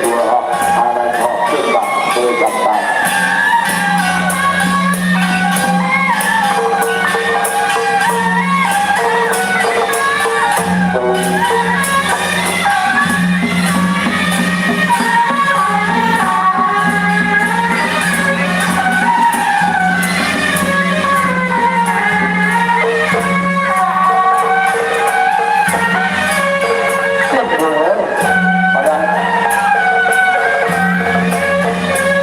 謝吼，啊，咱吼敬拜，多謝拜。好的。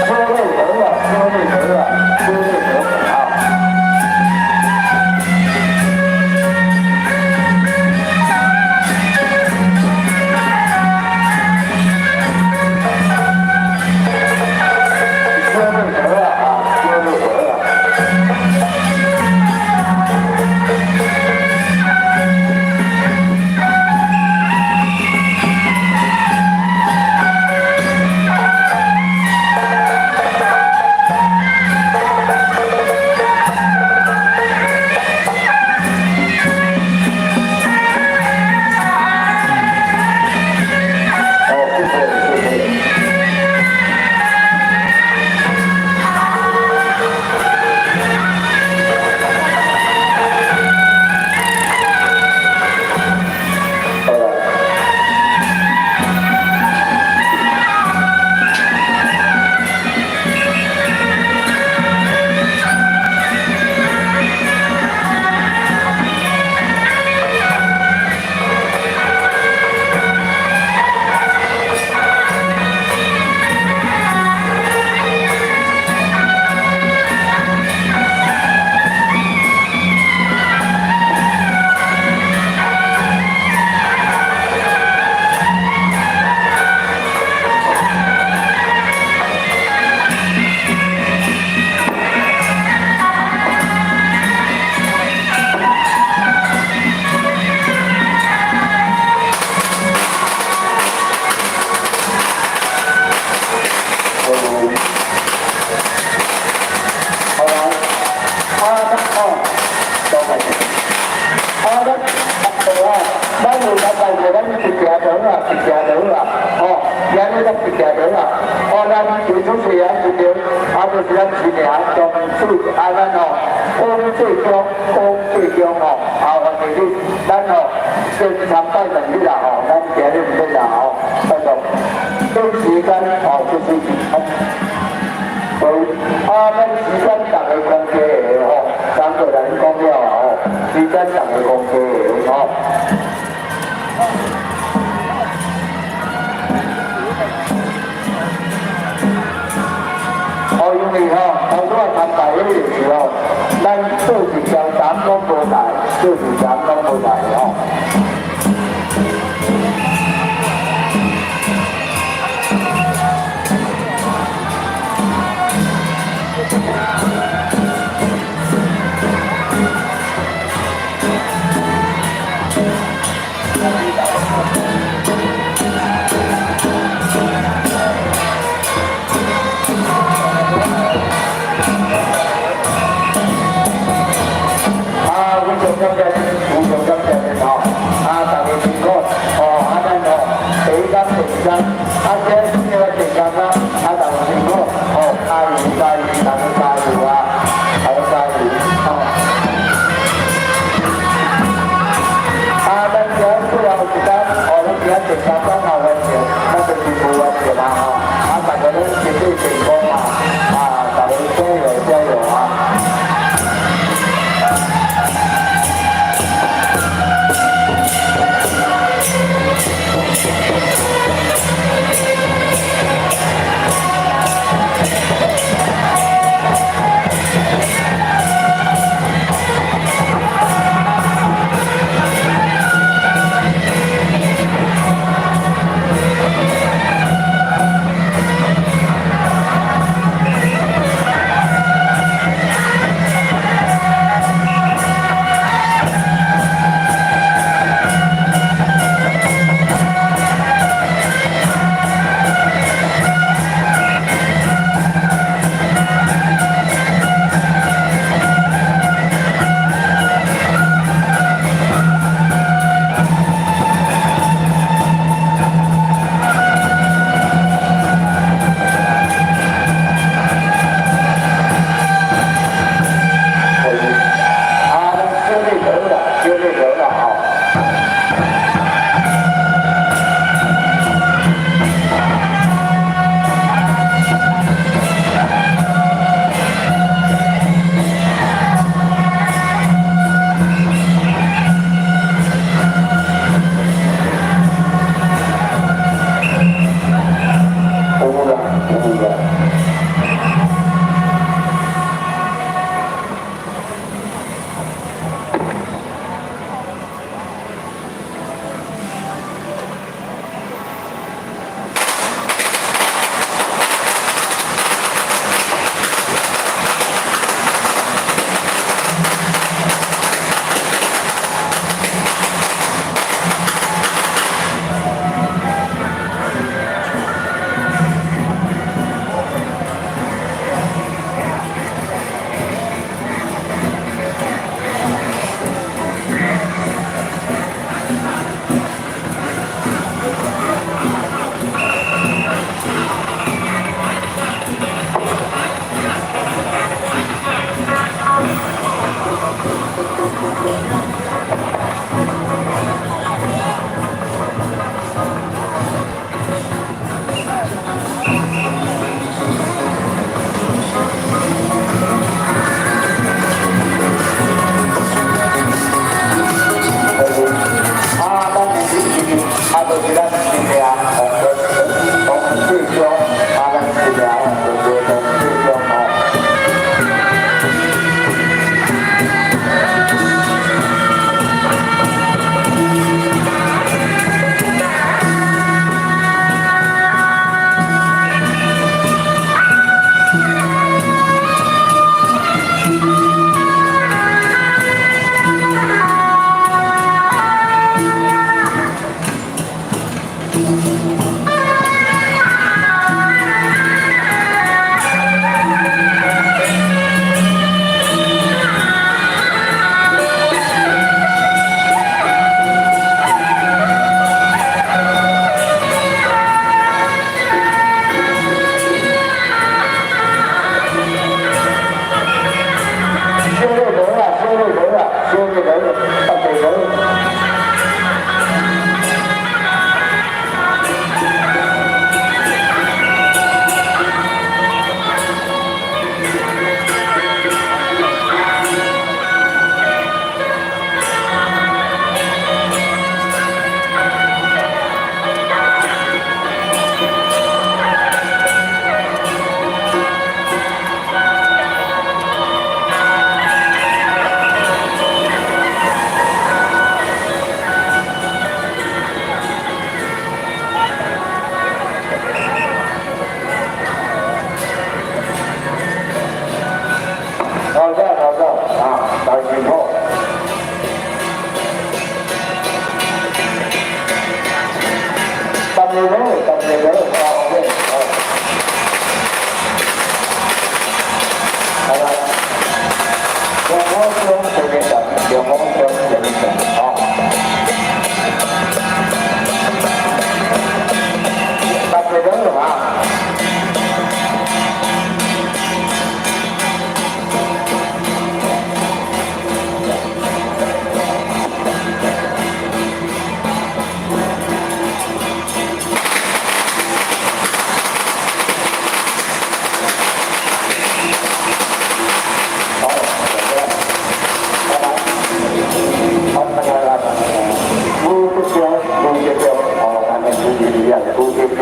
車瑞德啊，車瑞德啊，車瑞德啊。車瑞德啊，車瑞德啊。哦，謝謝謝謝。好了。好來，啊，哦，多謝。啊，咱對啊，咱有咱大家咱一行堂啊，一行堂啊，吼，今日咱一行堂啊，哦，咱最主持人一條，啊，就是咱新娘莊水，啊，咱吼，翁志忠，翁志忠吼，啊，歡迎你，咱吼先參拜兩日啦吼，咱今日毋免啦吼，拜託，這時間吼就是。啊，咱時間逐个講解的吼，三個人講了啊吼，時間逐个講解的吼。哦，因為吼，頭拄仔參拜彼個時吼，咱做一條膽攏無來，做一條攏無來吼。啊，非常感謝，非常感謝你吼，啊，大家辛苦，哦，啊，咱吼，第一工、第二工，啊，這這個第二工啊，啊，大家辛苦，哦，加油加油，大家加油啊，大家加油，吼。啊，咱今最後一工，哦，咱今第三工後完成，咱就全部完成啦，吼，啊，大家攏身體健康啊，啊，大家加油加油啊！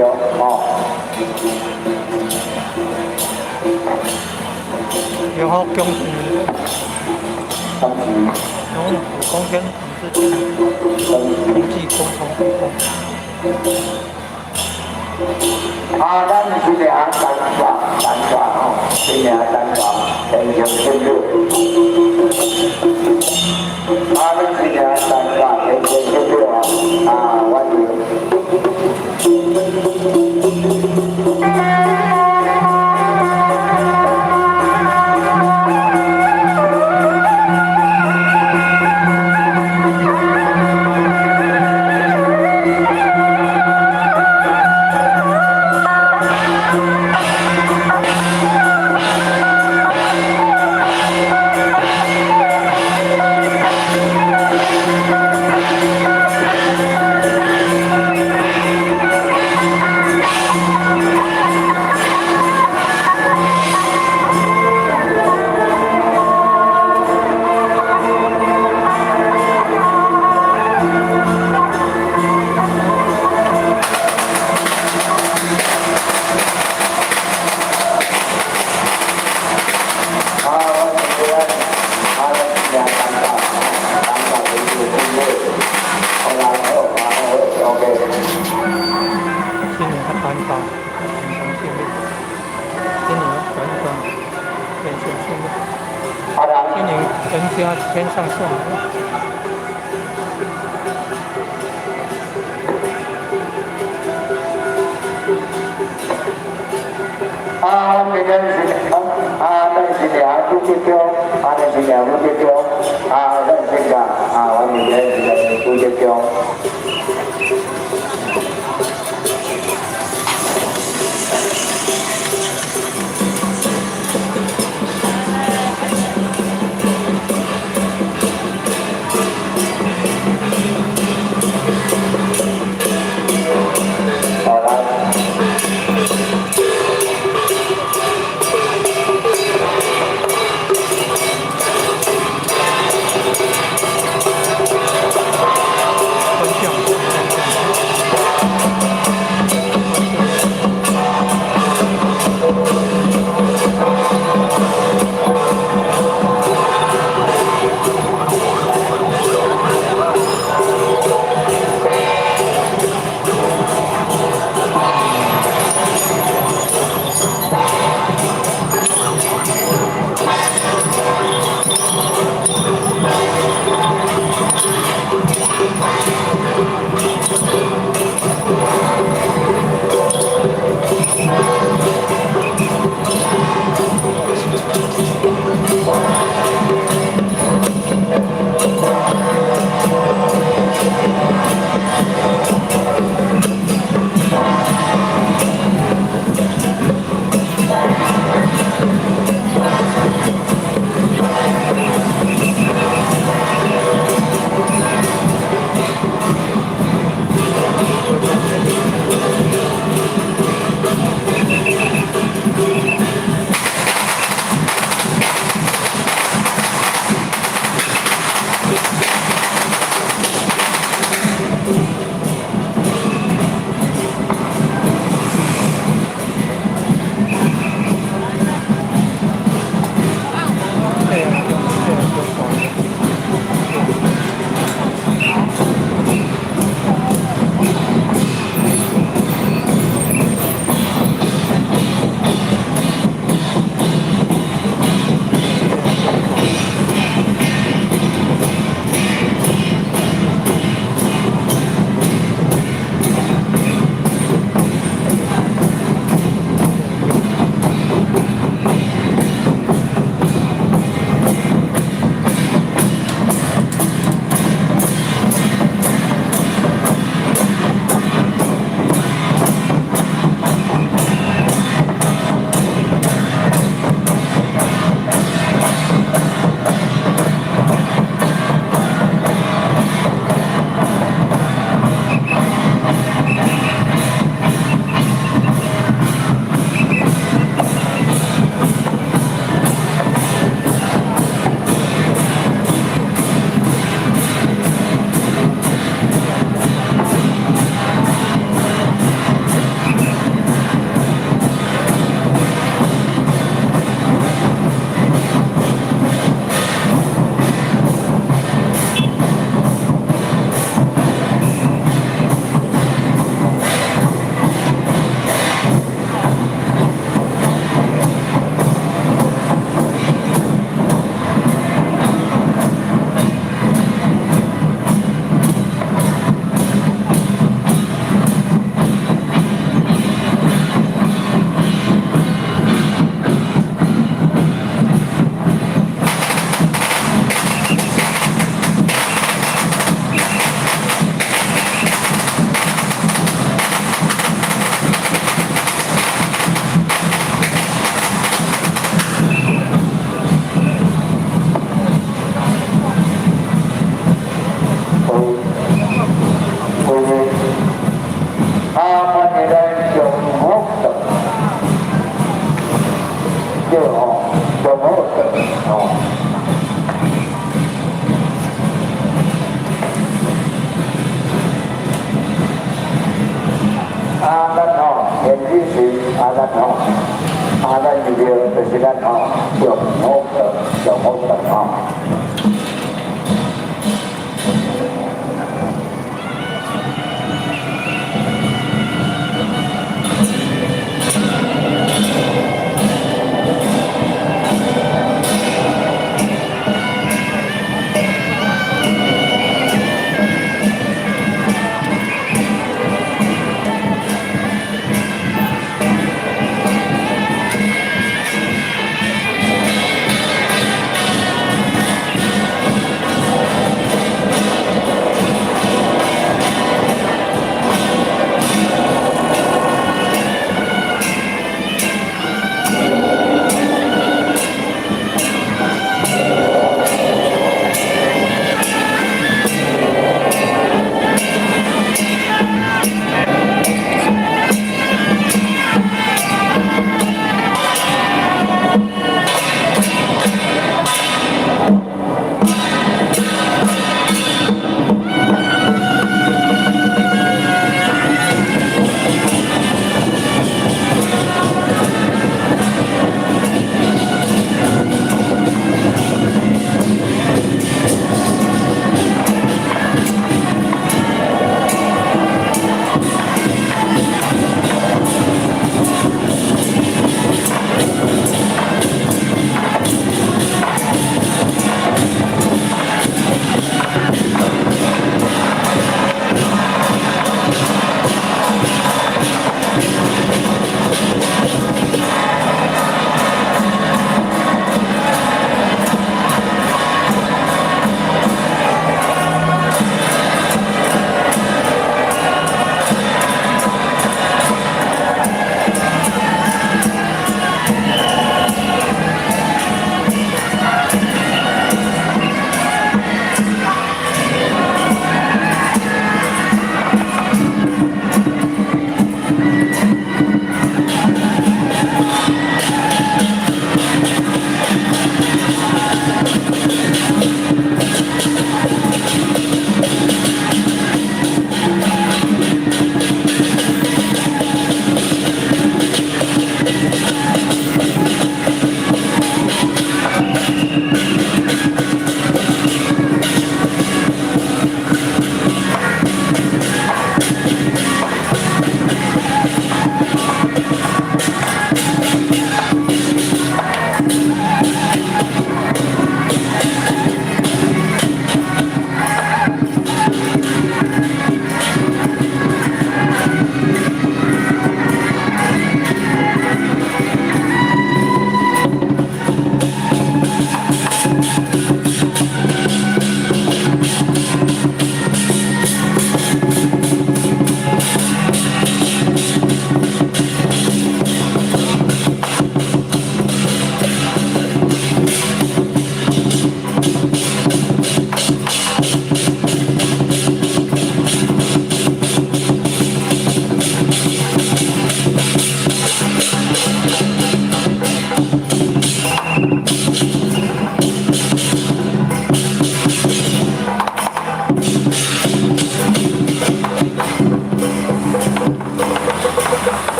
對，哦。然後恭喜當時，然後貢獻統治經濟共同提供。啊，咱是領單煞，單煞吼，是領單煞，天上仙女。啊，咱是領單煞，天上仙女哦，啊，我是。啊，我是這樣，啊，咱是領單煞，單煞天上仙女。好啦，好，啊，好，OK。今年的單煞，天上仙女。今年轉轉天上仙女。啊，人。今年增加天上聖女。啊，明年是啊，咱是領主吉中，啊，咱是領主吉中，啊，咱是個啊，我明年是領主吉中。好啦。分享。以前啊，咱吼，啊，咱入廟就是咱吼上好的上好的吼。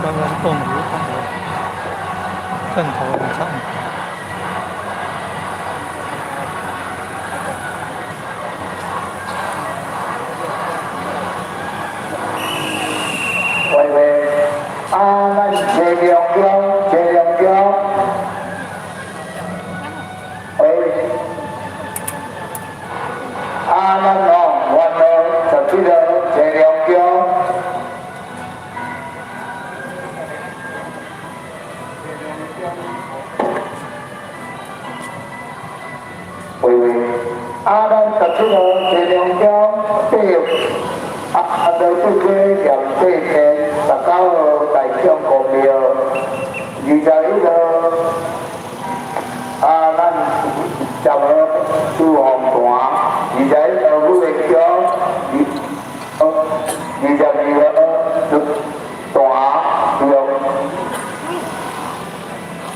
台灣鳳梨大樓，陣頭很長。喂喂，啊，咱車良鄉，車良鄉，喂，啊，咱哦，元號17號，車良鄉。喂喂，啊，咱17號車良鄉八啊，啊，對對對，念八天19號大將公廟，21號，啊，咱10號朱紅壇，21號武月橋，22號大庙，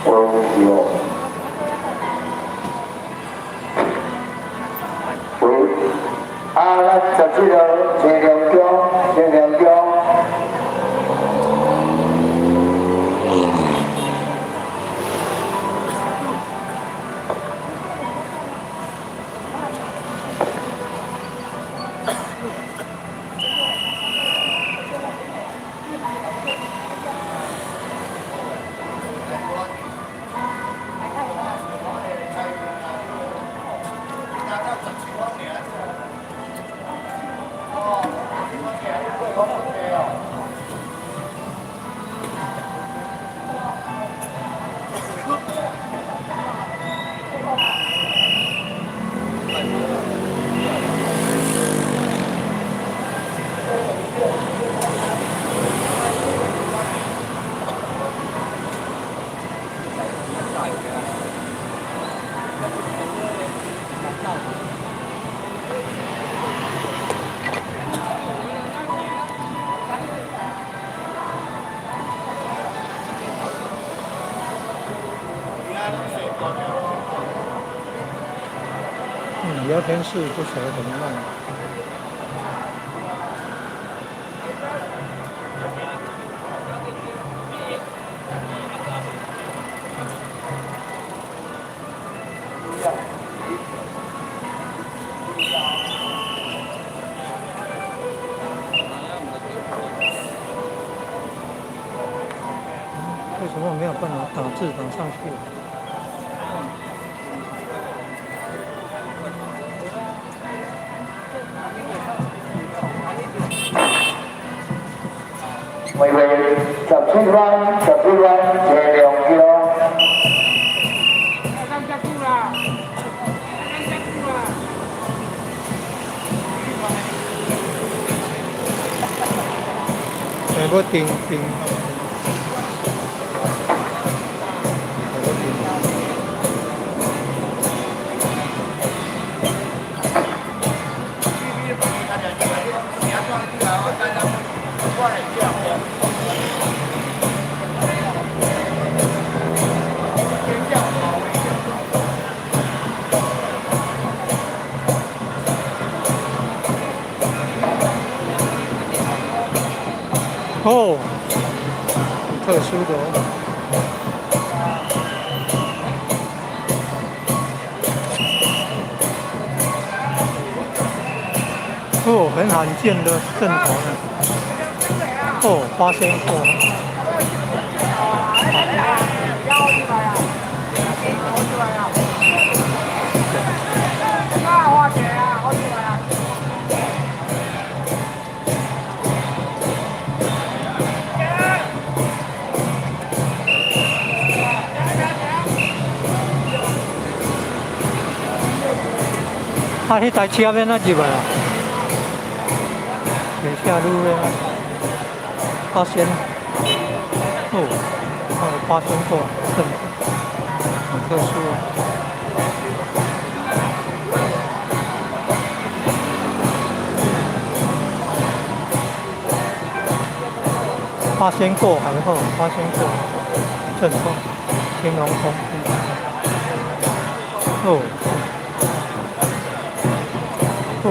哦哟。喂，啊，咱17號車良鄉，車良鄉。聊天室不曉得怎麼弄。為什麼沒有辦法打字打上去？喂喂，17番，17番，車良橋。欸，我定定。我定。哦，特殊的哦。哦，很罕見的陣頭呢。哦，八仙過。啊，彼台車欲按怎入來啊？下下路的八仙，哦，哦，八仙過，很特殊啊。八仙過海後，八仙過，陣風，天龍宮，哦。哦，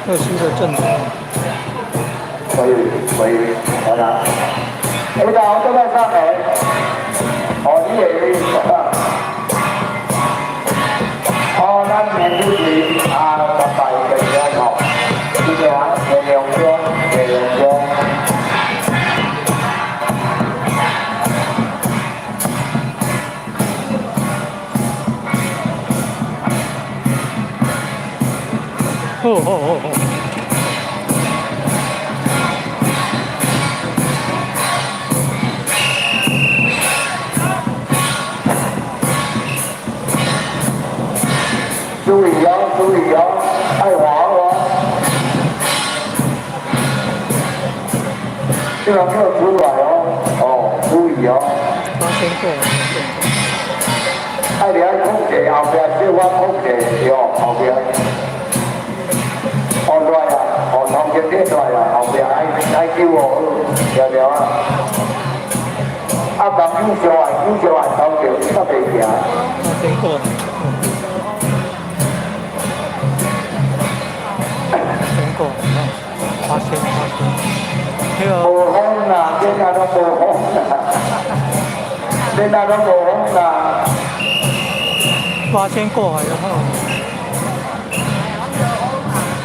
特殊的陣頭。喂喂，好啦。你但我都係生你，哦，你會，哦，咱面主持啊，十大嘅嘢哦，呢個啊，謝良章，謝良章。好好好好。注意哦，注意哦，愛滑哦。這個沒有出來哦，哦，注意哦。八仙過。愛你愛控制後壁，小可控制對，後壁。哦，來啊，哦，頭前啲來啊，後壁愛愛救哦，對對啊。啊，朋友相愛，友相愛，頭前較袂行。八仙過。仙過，八仙八仙。那個。無風啦，你若攏無風啦，你若攏無風啦。八仙過海的話。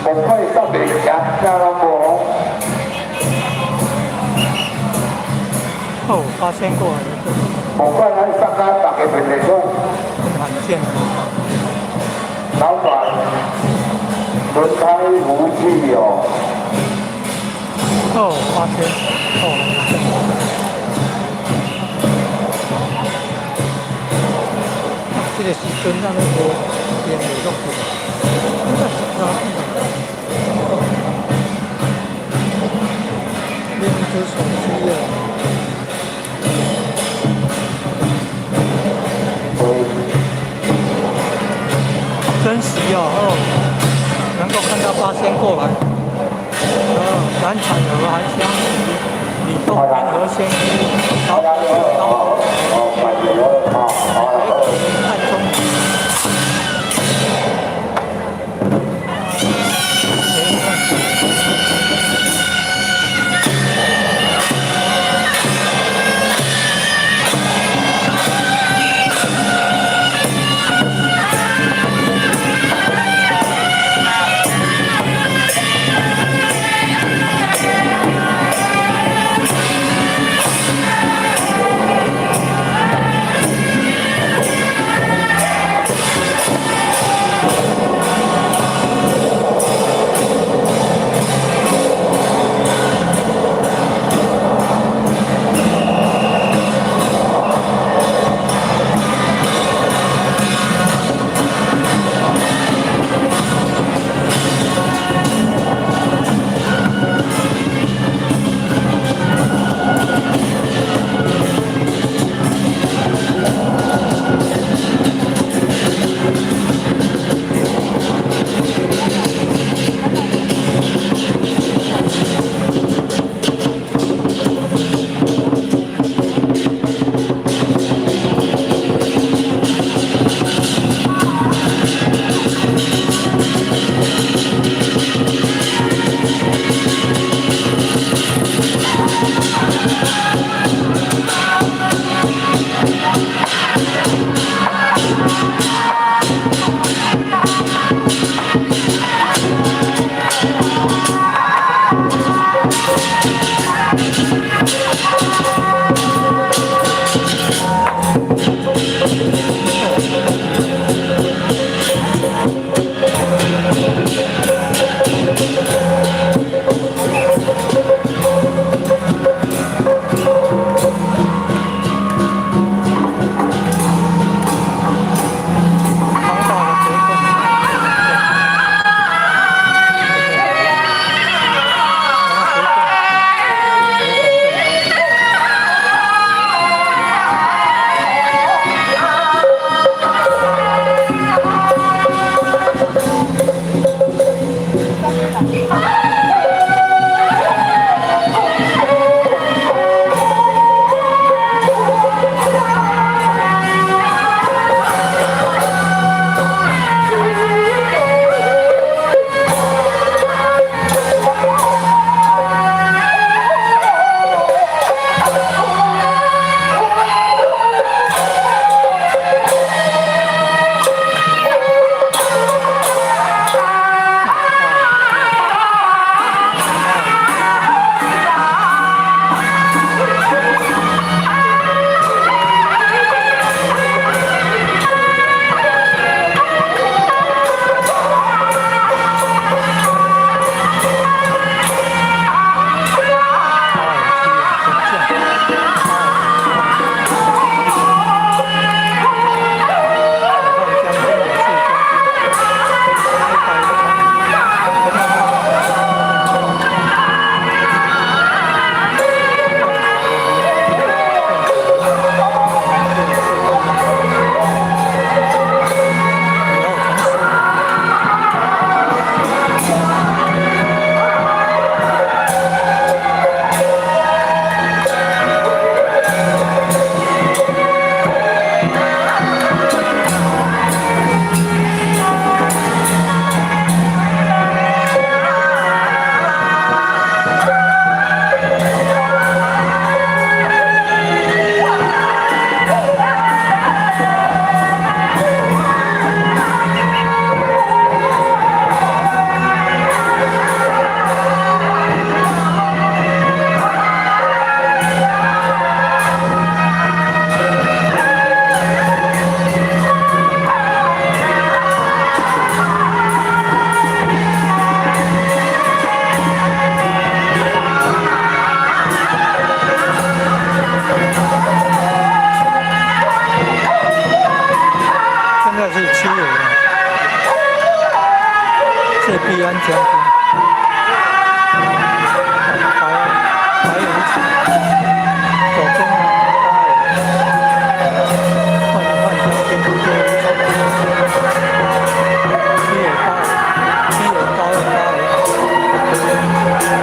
無快煞袂行，哪攏無風。哦，八仙過海。無管咱煞甲逐个問題講。很罕見。老闆，輪胎無氣哦。哦，八仙，哦。這個時陣咱都無變袂落去。兩隻手機啊。真實哦，哦，能夠看到八仙過來。哦，難產兒還相喜，李洞天和仙姑，高高。看中。將軍，白白無常，左宗棠換換將軍叫七月八，7月8月8。賀正龍白。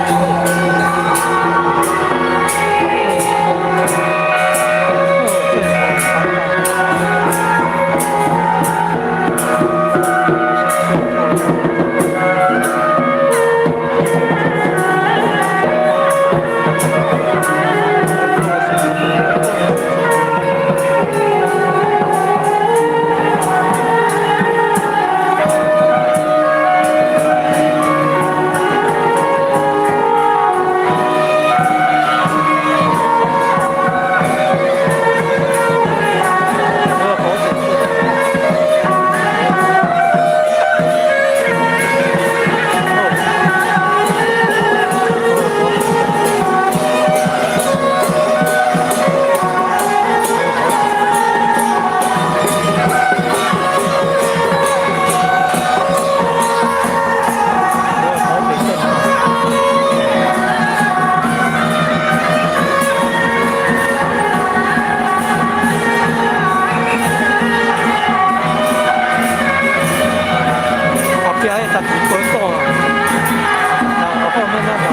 後壁彼十字街鼓啊，然後後面那個，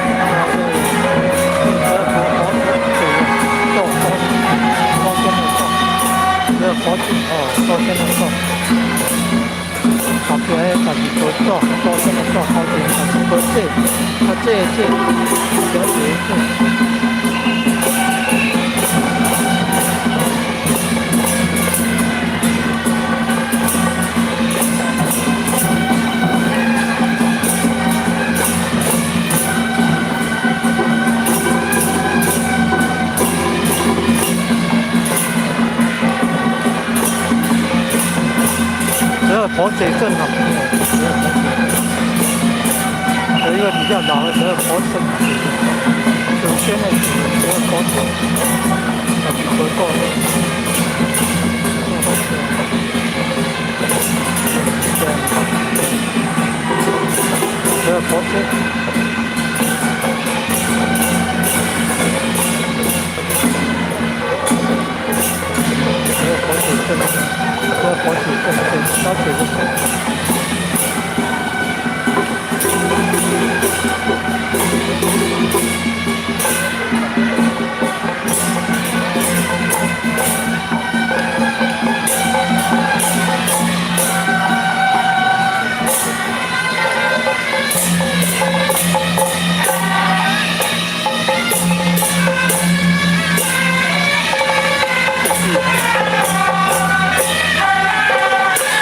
那個佛祖做祖先的祖，這個佛祖哦，祖先的祖。後壁彼十字街鼓，祖先的祖，頭前十字街這，啊這這，小姐這。這個婆姐更好，有一個比較老的這個婆祖，祖先的祖，這個婆祖，十字街鼓。對，這個婆姐。這個婆姐更，這個婆姐更對，小姐不錯。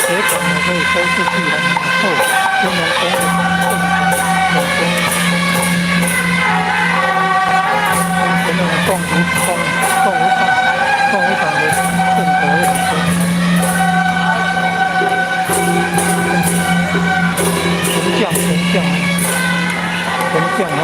鐵管呢可以收數據啊，後金融工業政前面的動物動動物場，動物場的正頭一點。神將神將神將啊！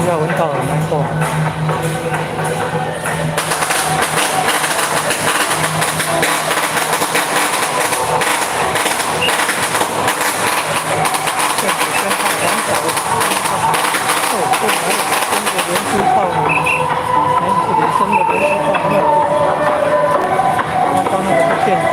下闻到了，难过。电子灯泡两小，哦，这还有真的连珠炮呢，哎，这里真的连珠炮没有？刚刚那个是电子。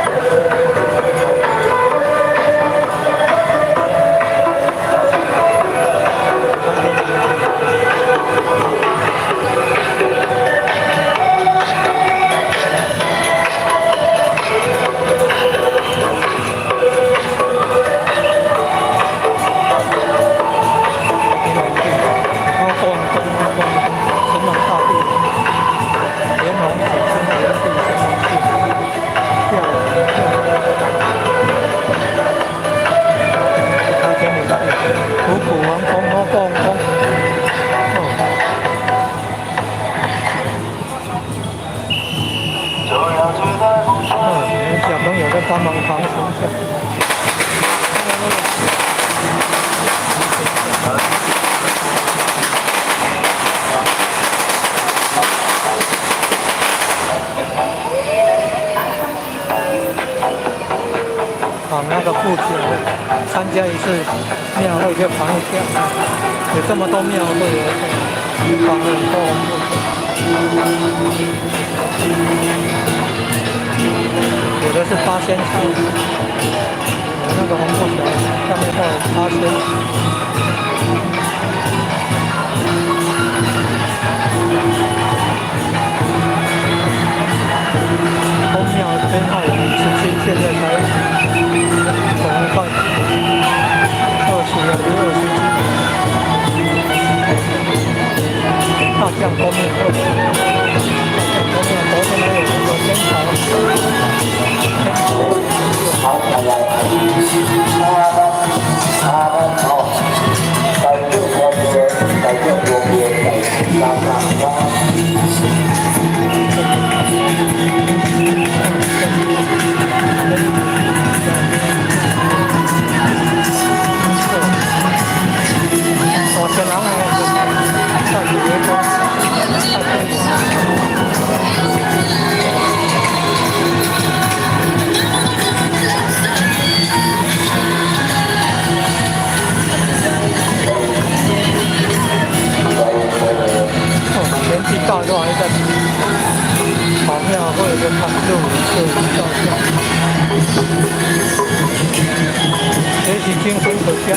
神农大帝，连龙子孙连帝神农氏，跳跳，开天领地，五谷王公公公公，哦。哦，小朋友在帮忙扛神像。绑那个布条，参加一次庙会就绑一条，有這麼多廟會，綁了很多紅布。有的是八仙草，有那個紅布條上面畫八仙。宮廟編號57，現在才總共20還是20幾？大將公廟20，大將公廟昨天還有天朝。好，來，阿們好，代表國別，代表國別，代表三我前人呢，在月光，在天。哦，年紀大都還在跑廟會，就看錄影、攝影、照相，這是精神可嘉。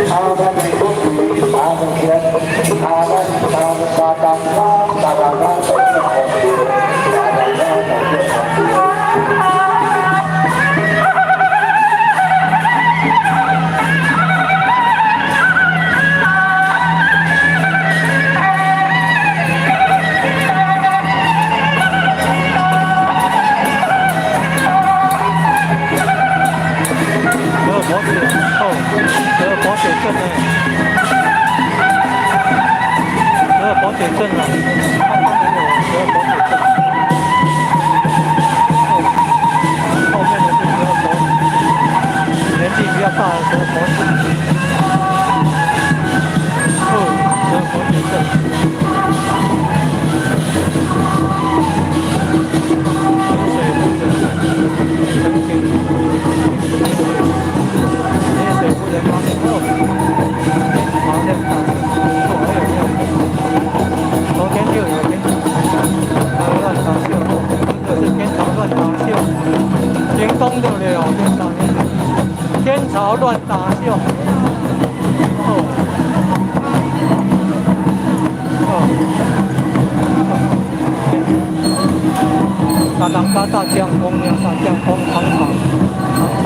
阿們阿們天，阿們阿們大當當大當當，代表國別，大當當代表國別。這個保險證呢？這個保險證啊，剛剛沒有這個保險證。後面的是比較保，年紀比較大的時候保險。哦，這個保險證。水夫人，水夫人媽哦，麻將大，哦，還有沒有？昨天就有天朝亂打秀，真的是天朝亂打秀，屏東的了，天朝天朝亂打秀，哦，哦，大當家大將公，大將公唐朝，唐朝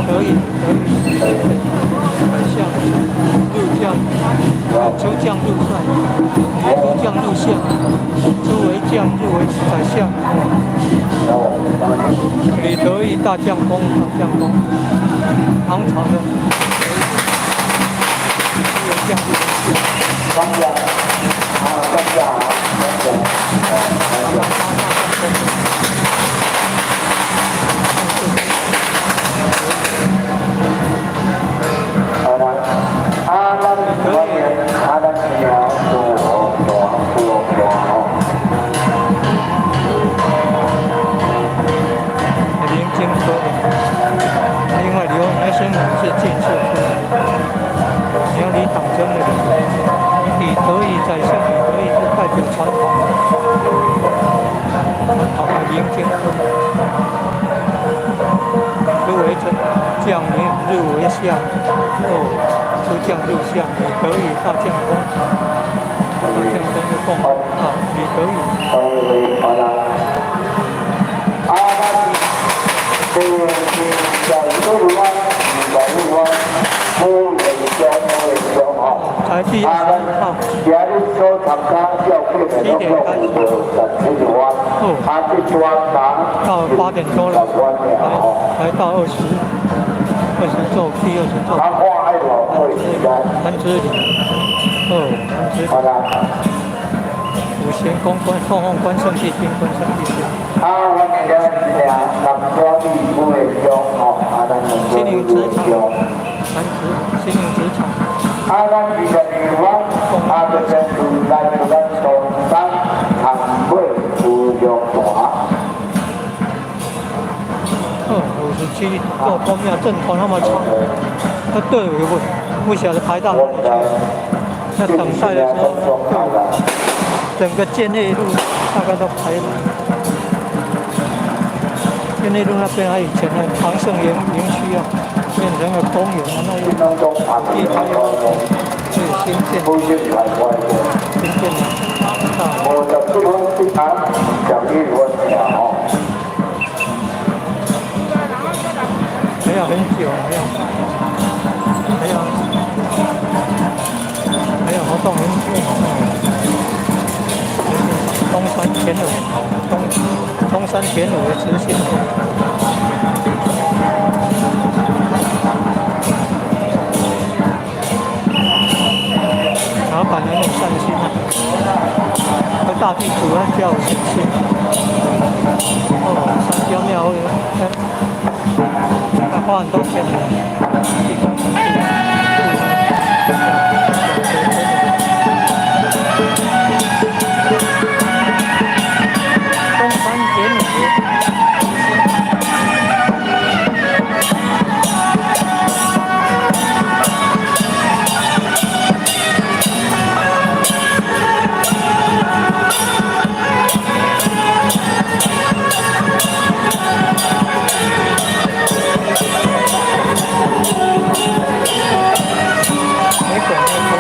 可以可以，宰相入將，出將入帥，出將入相，出為將入為宰相。李德裕大將公，大將公，唐朝的出將入相。啊，三甲，三甲，三甲。新营是建设出来的，你要李党争的，李德裕宰相李德裕是代表传统，传统的民间。入为丞，将领入为相，哦，出将入相，李德裕大将军，大将军的贡啊，李德裕。啊，咱这在路湾，在路湾，无会将无会将吼。台第二十号。今日所参加教会的拢有17万，啊，这专人到8点多了，来到20座，第20座。啊，看爱偌久时间？谭子里，哦，谭子里。好啦。五贤公关凤凰关圣帝君，关圣帝君。啊，我今日是南瓜米不会将吼，啊，咱两新营个职场，谭子新营职场。啊，咱22弯，啊，就先从来就咱东山长尾乌龙潭。哦，57座宫庙阵头那么长，那队伍不晓得排到哪里去。那等待的时候，整个建内路大概都排了。建内路那边还以前的唐盛园园区啊，变成了公园啊，那又地摊又新建，新建的大。 57分11分吼。还要很久，还要活动很久。东山田尾，东山田尾的慈心。老板很有善心啊，和大地主啊较有信心。哦，三家庙，他花很多钱的，地方东山田尾。没管没管。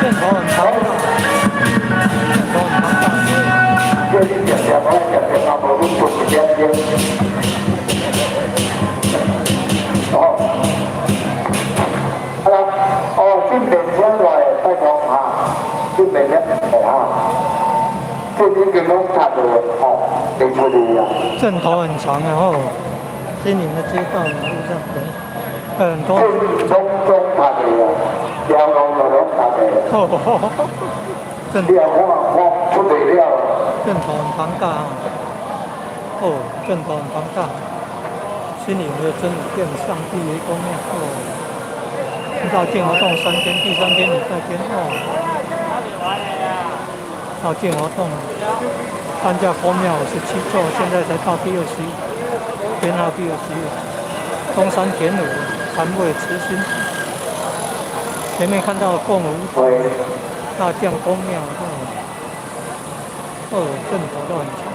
阵头很庞大，阵头很庞大，所以。哦，好啦，哦，这边先来，拜托哈，这边咧，哈，这已经拢拆落吼，没出去啊。阵头很长，然后新营的街道路上人很多。这拢总拆落啊，条路就拢拆落。哦，阵你也看看出袂了。阵头很庞大啊！哦，阵头很庞大。新营的真武殿上帝爷公庙哦，绕境活动3天，第三天礼拜天哦，绕境活动，参加公庙57座，现在才到第21，编号第21。东山田尾禅位慈心，前面看到贡吾大将公庙哦，哦，阵头都很长。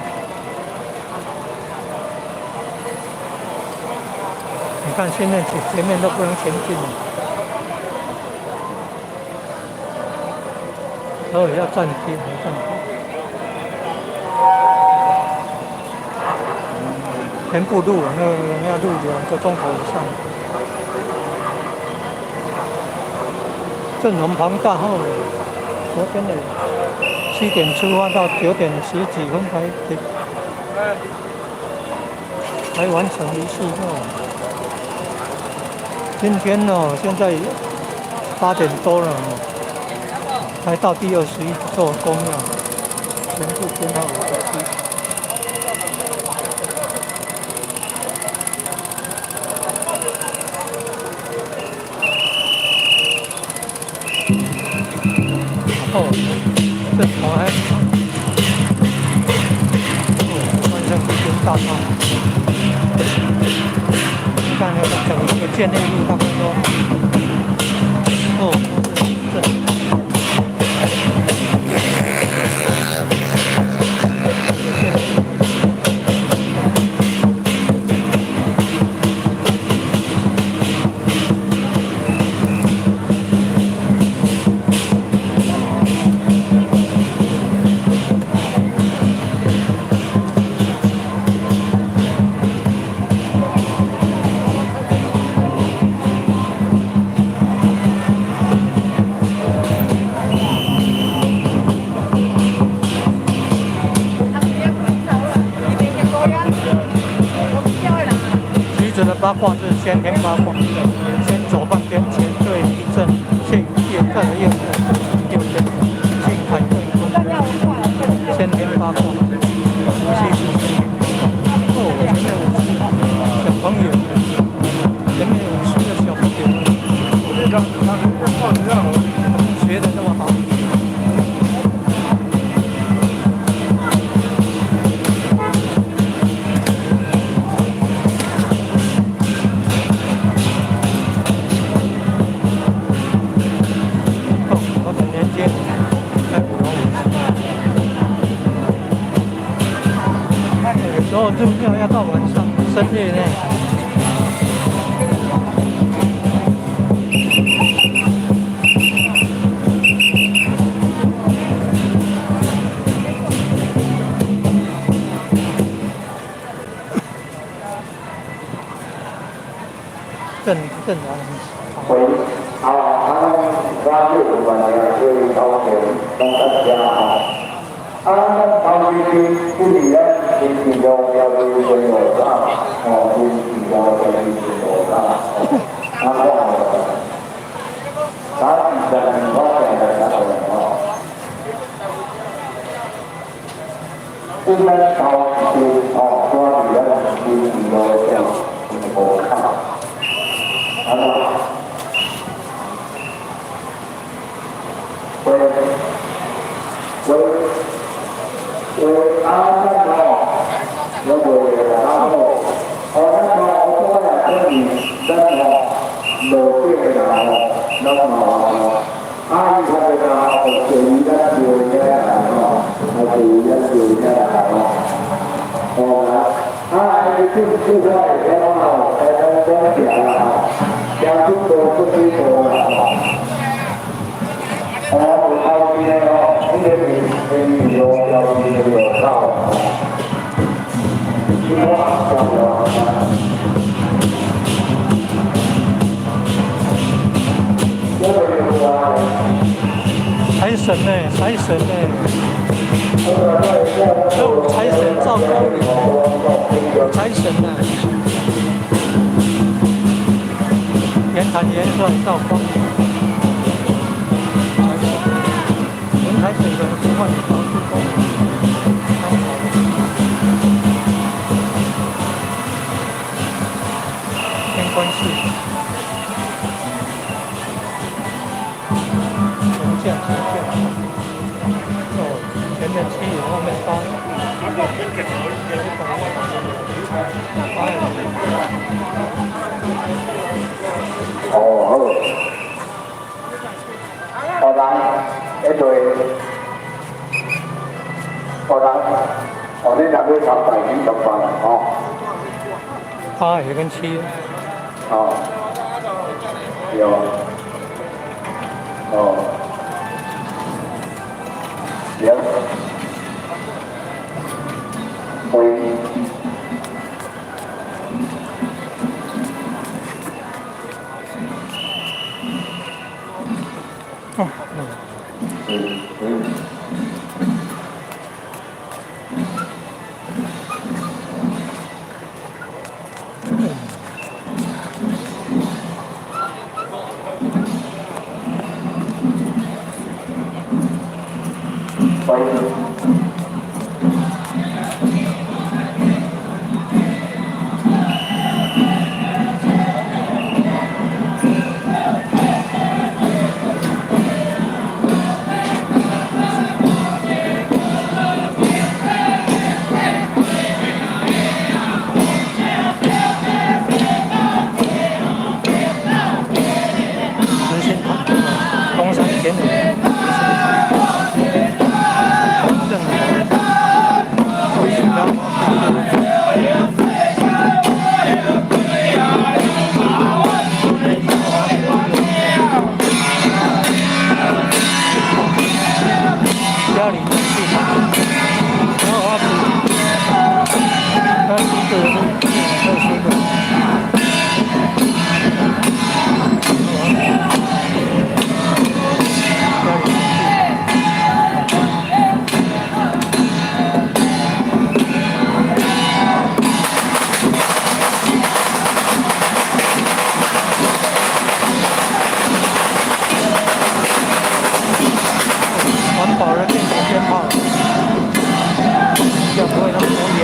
你看现在前面都不能前进了。哦，要暫停，暫停。全部錄，那個要錄2個鐘頭以上。陣容龐大後，昨天的7點出發到9點十幾分才完成儀式哦。今天呢，現在8點多了哦，才到第21座宮廟，全部編號57。哦，這頭還，哦，關聖帝君大道。你看那個整個建內路大概說，哦，這。八卦是先天八卦，先左半邊乾兌一正，巽右再來右右邊巽坎艮坤，先天八卦，伏羲是先天八卦。哦，前面50小朋友，前面50個小朋友，學得這麼好。哦，入廟要到晚上深夜呢。正正常。喂，啊，啊，咱我有關係，所以頭前攏在遮吼。啊，咱頭一日不是咱新市路標誌的路口，哦，新市路標誌的路口，啊，我打22我定來打過來吼。阮咱頭一日吼，住佇咱新市路的路口，啊。喂喂喂，啊，咱吼，我袂啊好，哦，咱吼，我来讲是咱吼路顶的人吼，咱吼，啊，伊较济人吼，属于咱庙遐人吼，啊，属于咱庙遐人吼，哦啊，伊进出来了吼，来咱讲行啦吼，行出无出去无啦吼。哦，后边的吼，那个是是路标志的路口，你看，財神呢？財神呢？有財神照光，財神呢？元壇元帥趙光。雲台水的呼喚陶朱公，天官寺，重建重建，哦，前面七，後面八，八。哦，好，好來，一對。哦，來，哦，你若要參拜，你參拜吼。八也跟七。哦。對。哦。零，回。哦，嗯嗯。喂。直线团，东山田园，正为什么？家里市场，然后阿婆，他一个人特殊的。家里环保的电子鞭炮，比较不会那么多烟。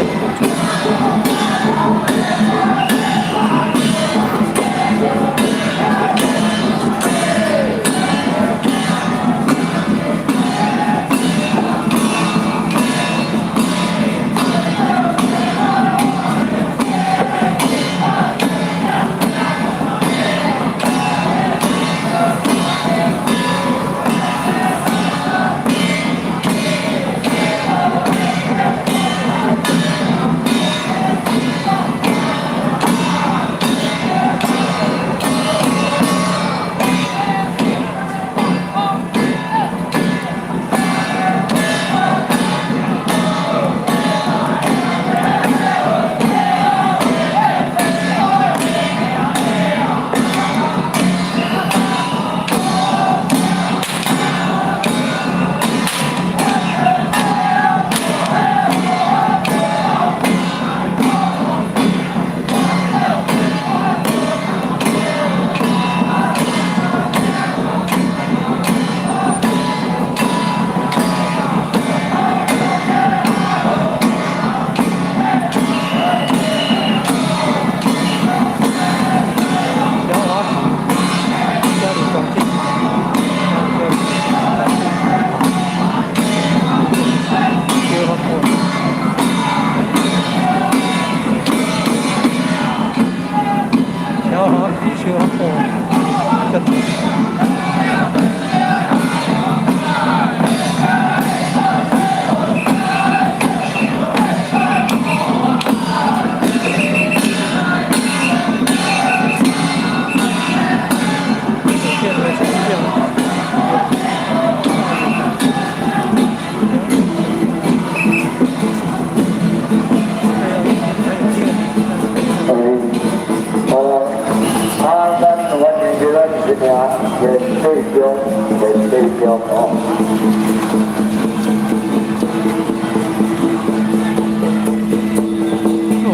然后家里装进，然后小华小华跟。变为成这样。嗯，好啦，啊，咱完成这咱是听连对中，连对中哦。哦。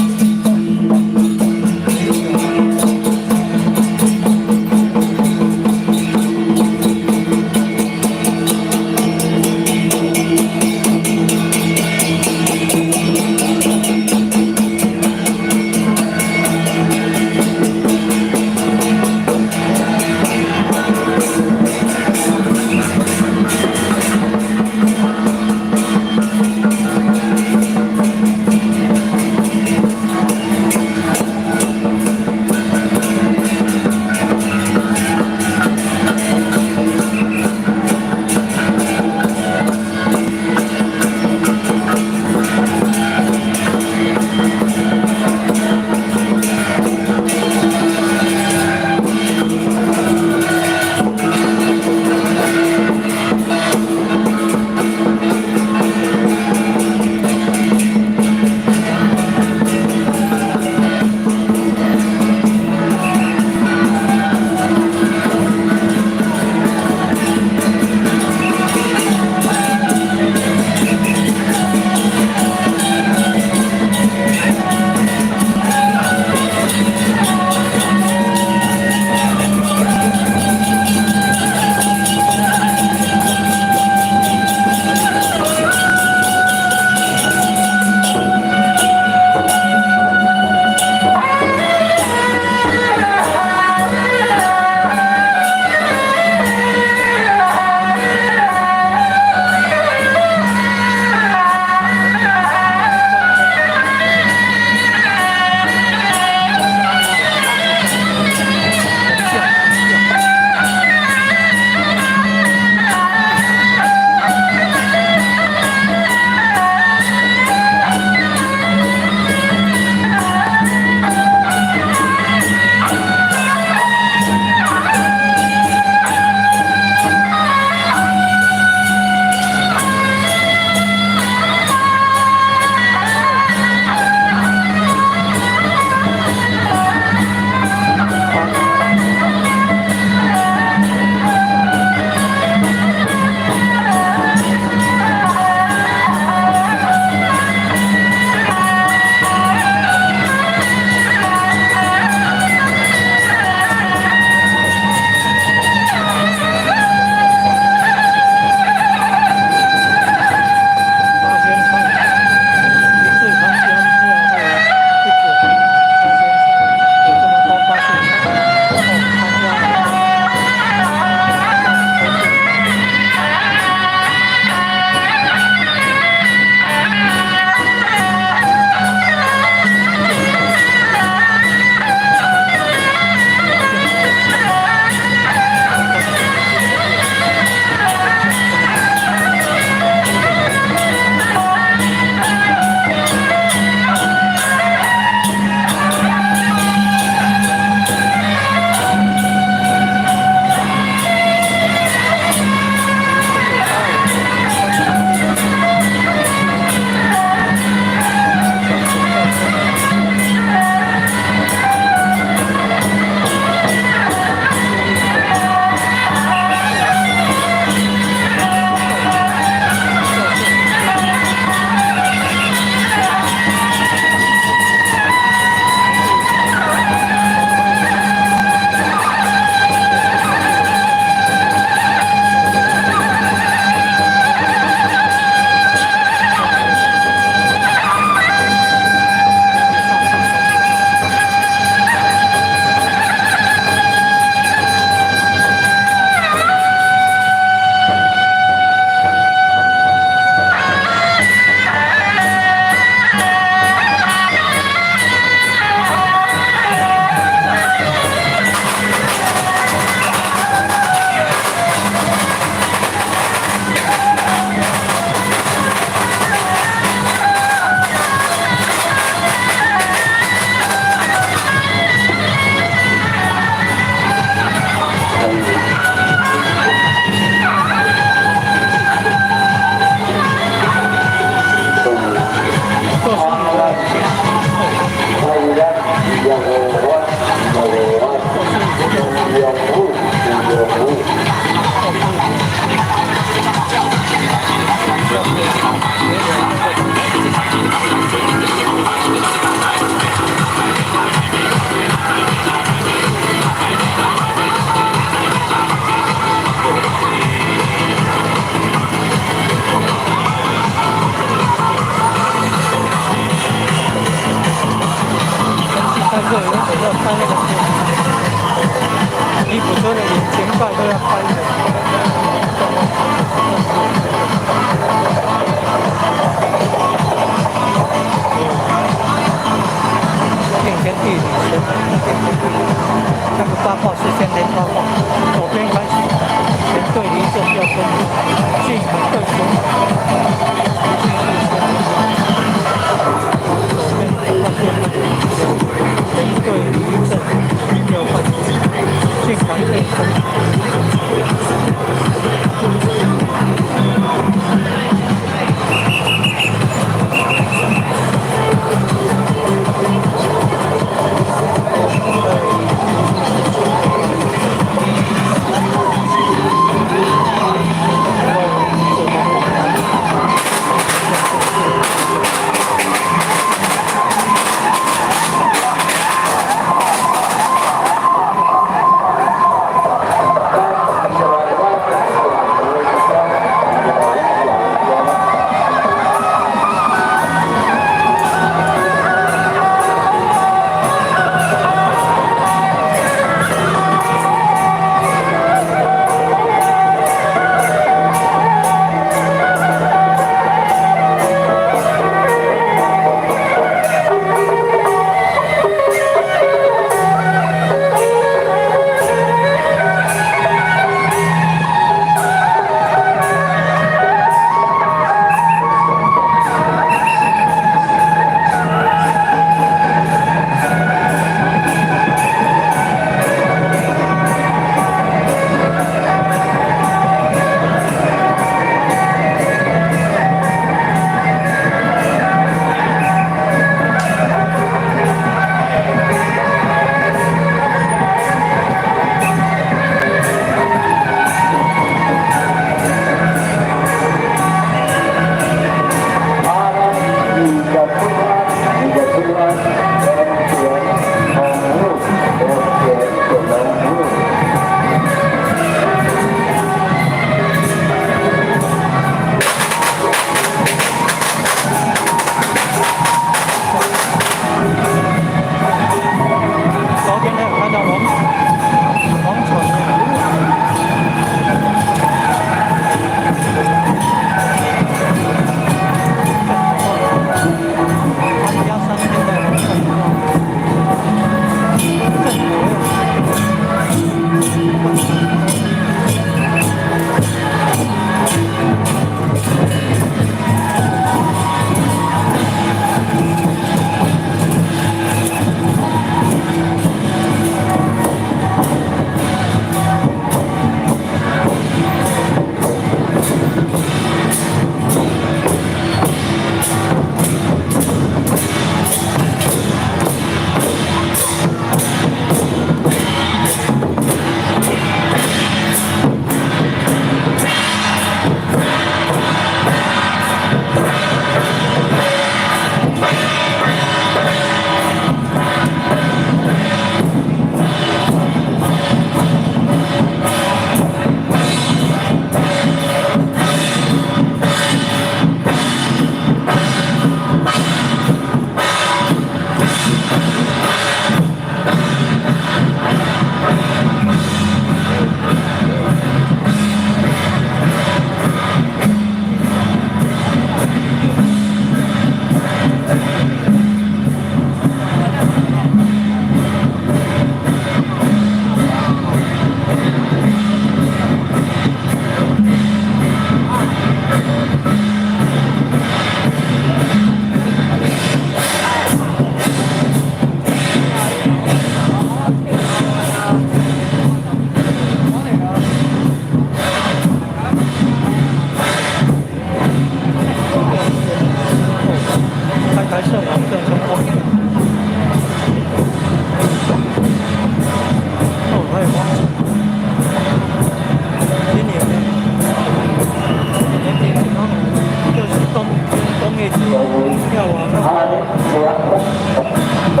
還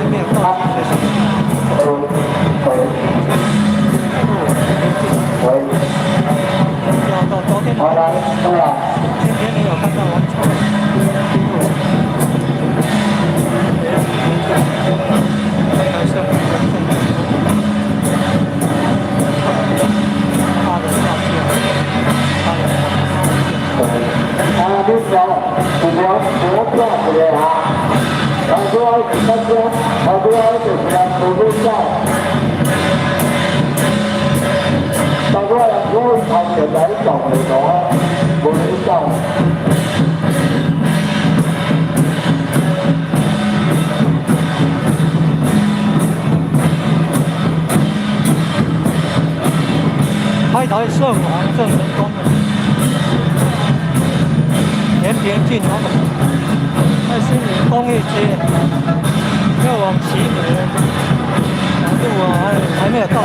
沒有到齊的時候，哦，要到昨天，今天沒有看到完成。啊，你講，有無無票一個哈？頭拄仔是啥子？頭拄仔就是人無買走。頭拄仔我頭前來撞袂到啊，無你走。開台聖王鄭成功，延平郡那個，在新營工業街，要往旗美路啊，還沒有到。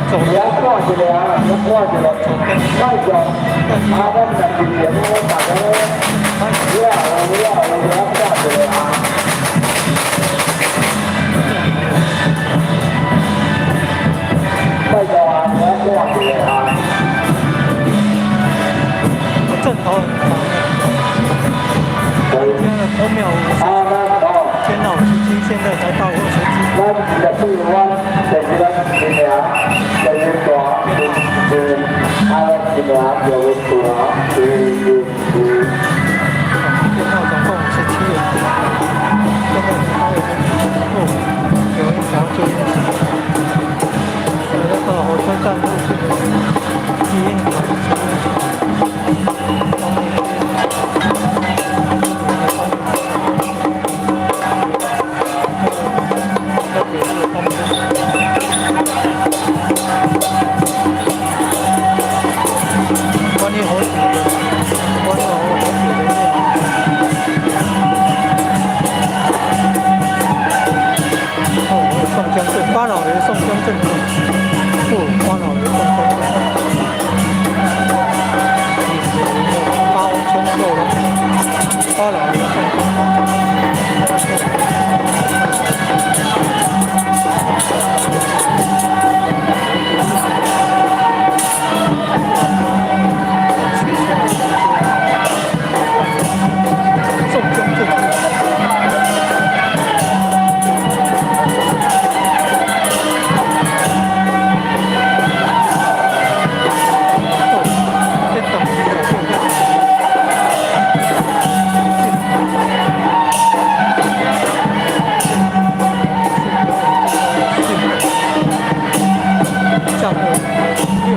走。你要看一個啊，你看一個，快上，啊，咱十幾年我大家，了了，你要看一個啊。快上啊，你要看一個啊。陣頭很長，今天的公廟捐到57，現在才到27。咱24彎，就是咱新娘，就是大，是啊，新娘就會大，是是是。捐到總共57人，現在才哦，有一條就是那個火車站附近的基因館。關於火鐵的，關於火鐵的廟。哦，宋江鎮，巴老爺宋江鎮，哦，巴老爺宋江鎮，八千夠了，巴老爺宋江。宋江鎮。哦，這等於下個六。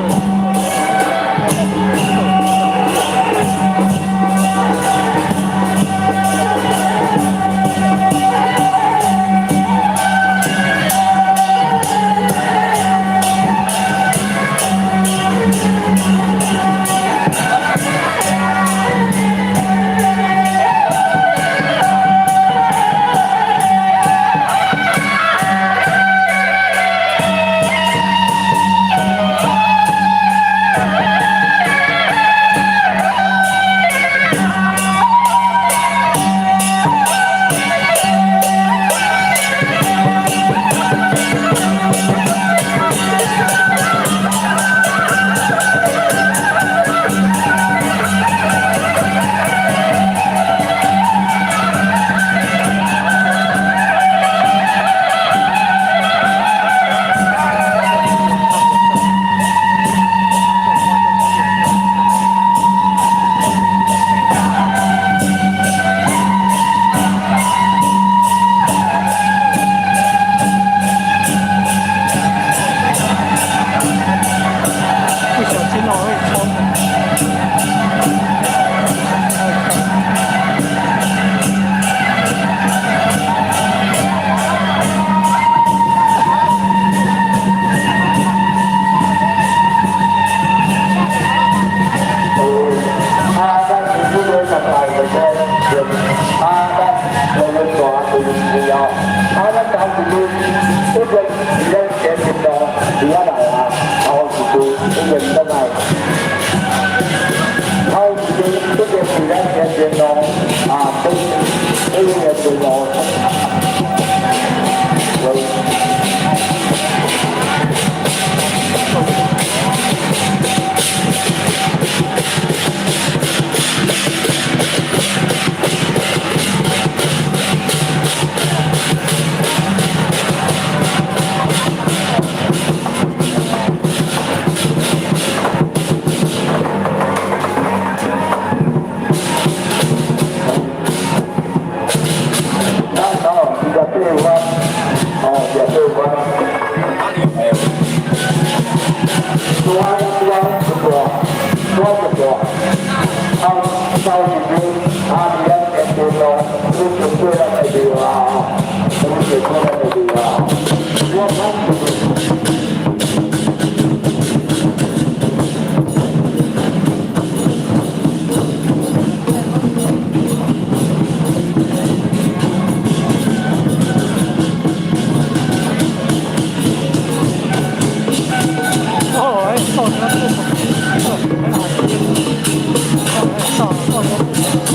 不小心哦，會衝。啊，咱是這個十大的車，啊，咱兩個大就是哦，啊，咱當時這個是咱前面的底下來啊，頭一句這個得來，頭一句這個是咱前面路啊，對，對個。走一邊，啊，佇咱天津路，你就過咱的廟啊，吼，你就過咱的廟啊，我講就是。哦，哎，到你那邊，哦，哎，到到你那邊。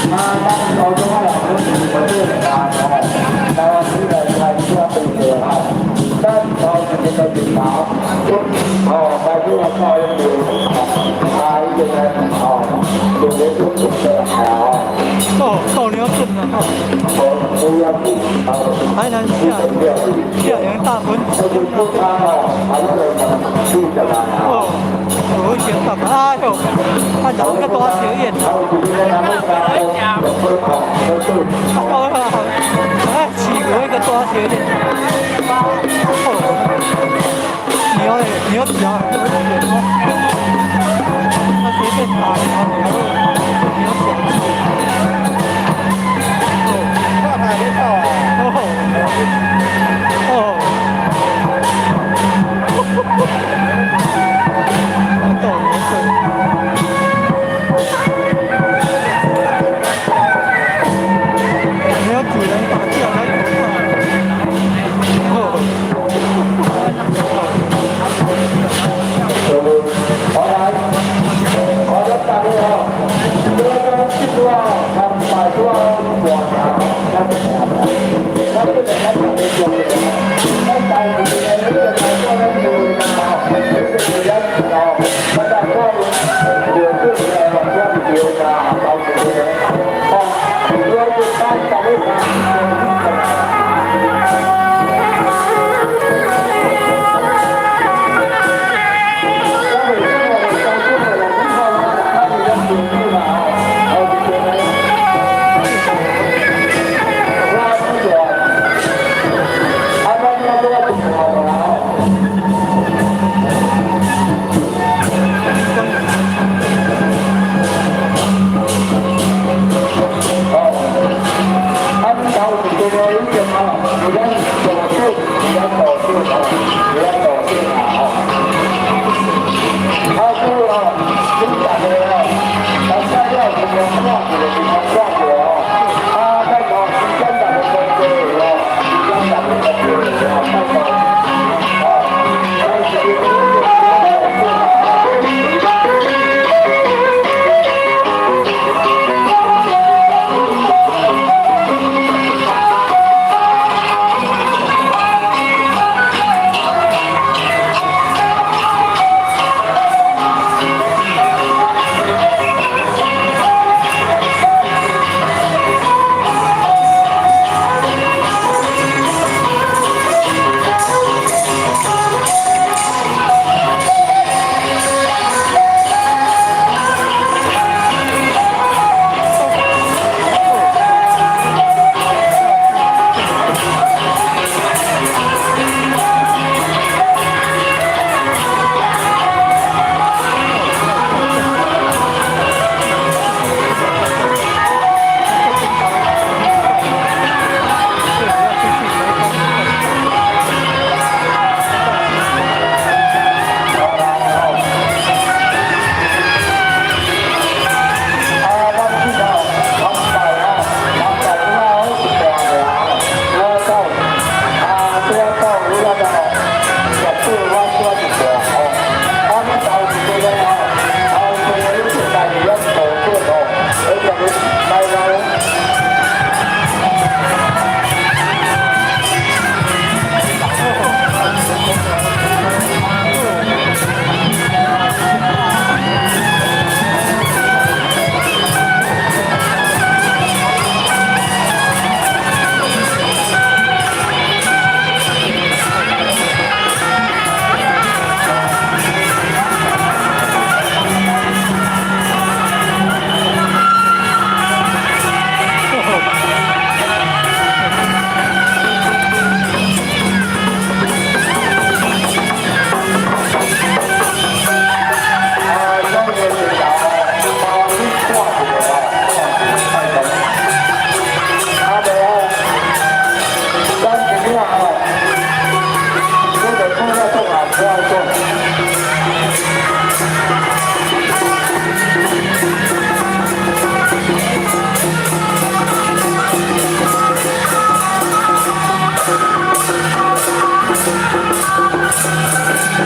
啊，咱高中啊，老師是我這個啊，台灣現在開始變做啊，咱頭一個日頭，哦，開始啊靠一個，啊，一個哦，就咧做做啊，哦，到你要進啦，台南下下營大屯，哦，有一點大，哎呦，啊，人較大小眼，哦，哎，飼牛那個大小眼，哦，牛牛腳，它隨便打牛牛牛小哦，哦，哦，到年歲。沒有主人打架來可怕。哦。好來，好來，大家好。第一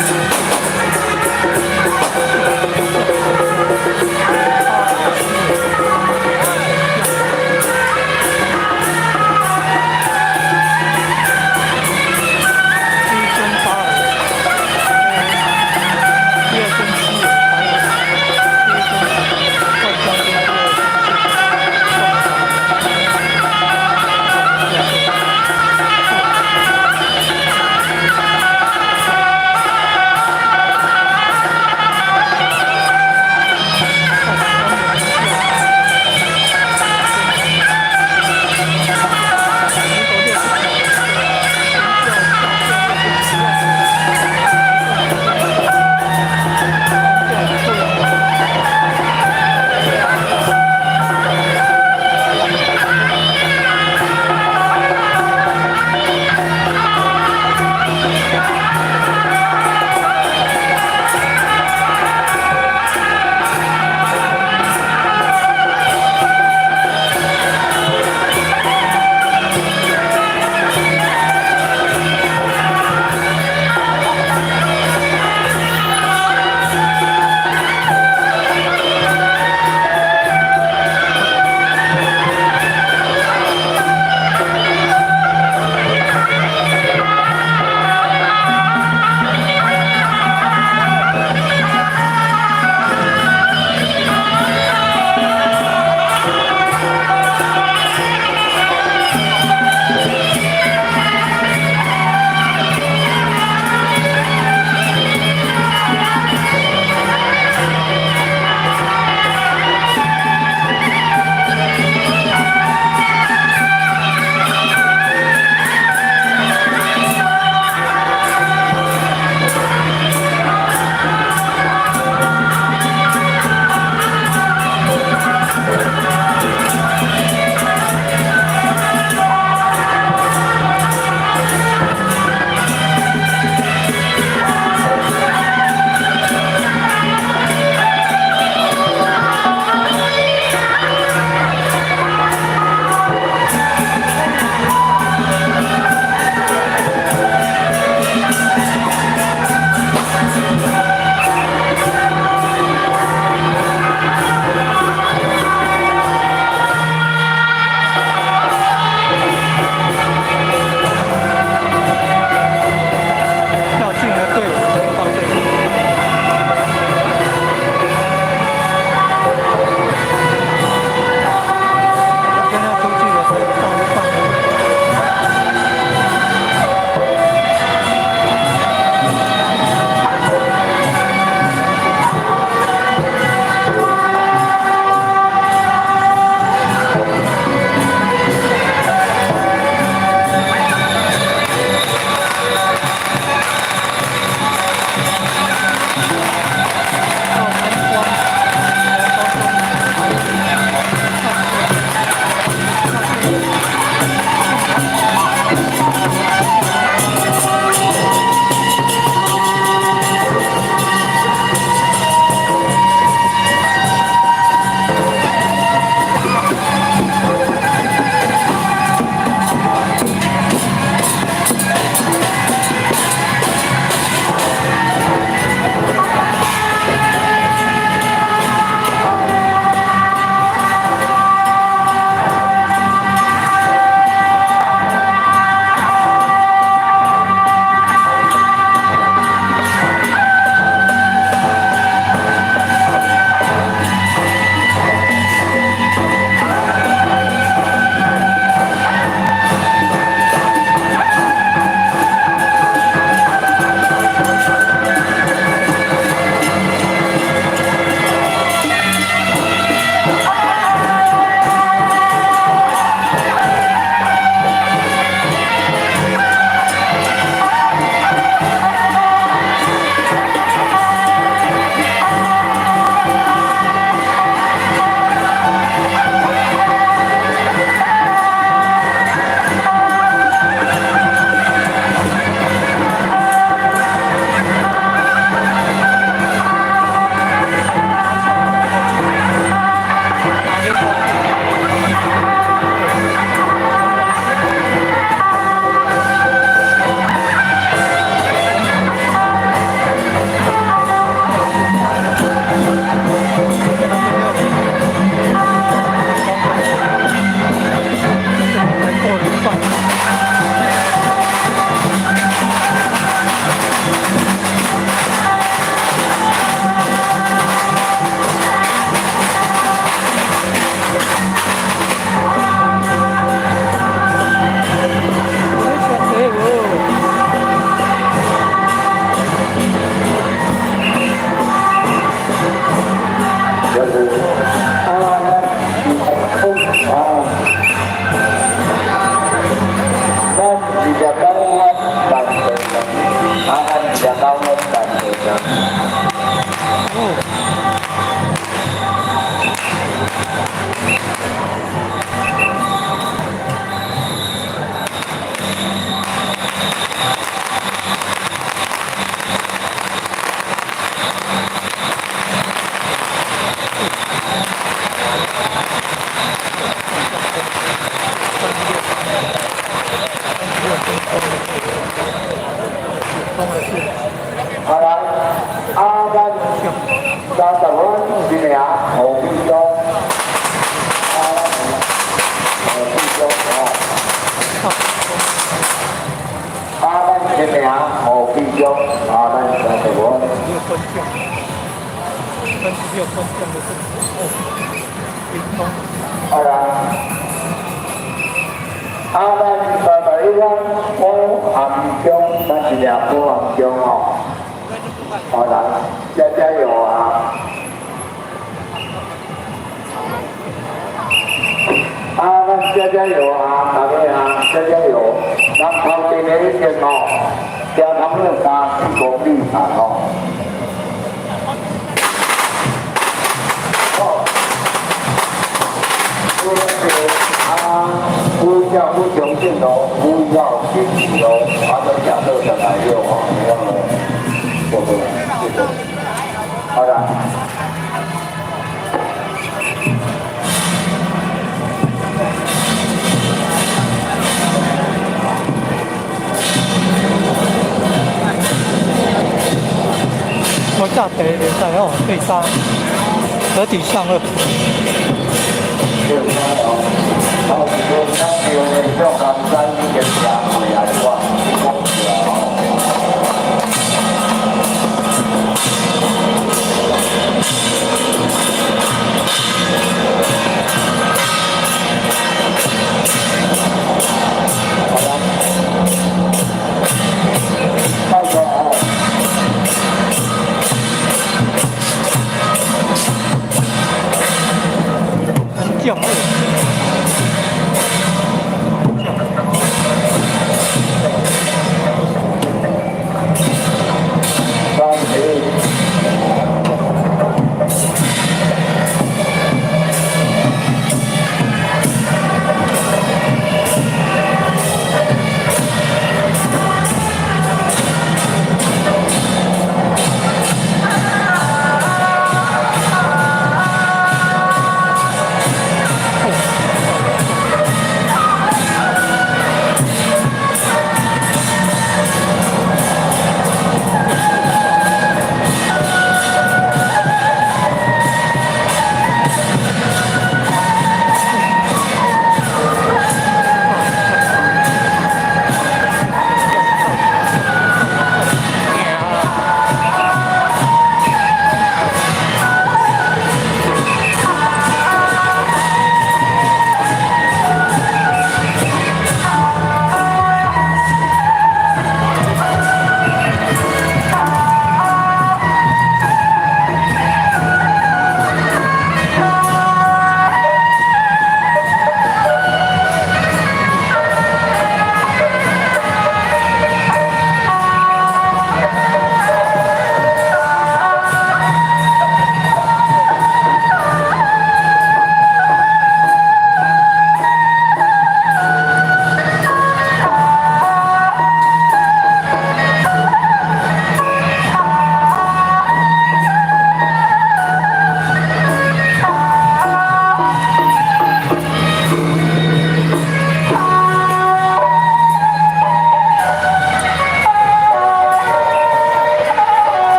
尊八儿，第二尊七儿，白儿，第一尊冠将军，第二尊是宋朝。的是啊來，啊咱30分一名何必章，啊何必章哦，啊咱一名何必章，啊咱30分。 六分將，36分將的是哦，屏東。啊啦，啊咱31分郭涵中，咱一名郭涵中哦，好來，加加油啊！啊，咱加加油啊！大家啊，加加油！咱頭前的一線哦，行差不多3、4公里啊吼。哦，啊，呼叫不穷尽哦，呼叫尽哦，啊，都假设上来了哦，你要过过来，谢谢。好的。我炸第一联赛哦，对杀，合体上二。对哦，啊，是讲咱庙的叫江山已经行过啊，我讲起来哦。好啦，拜托哦。将二。三十。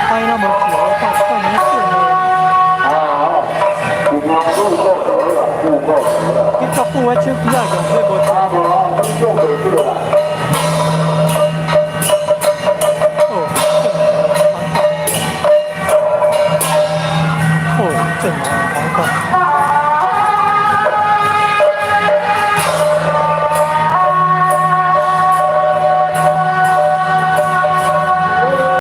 拍那麼久，快沒電了。啊好，有無路過得了，路過得了。你較久的手機仔用這無啊無啊，你做袂到啦。